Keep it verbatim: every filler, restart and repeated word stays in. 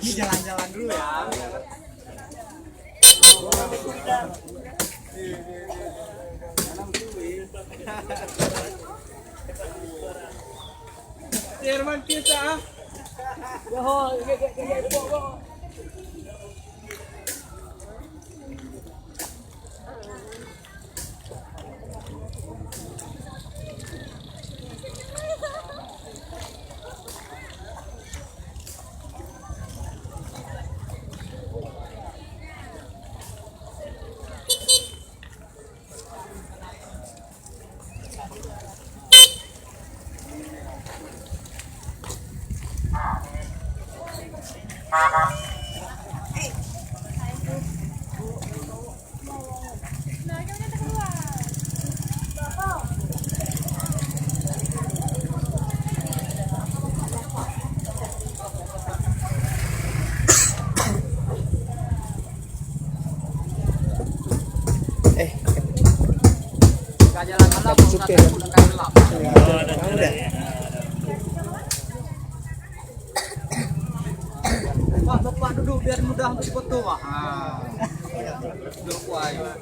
Jalan-jalan dulu ya. Jerman kita. Eh, ka jalan malam, ka jalan malam. Pak, Bapak duduk biar mudah untuk foto, Pak. Ha. Duduk, Pak.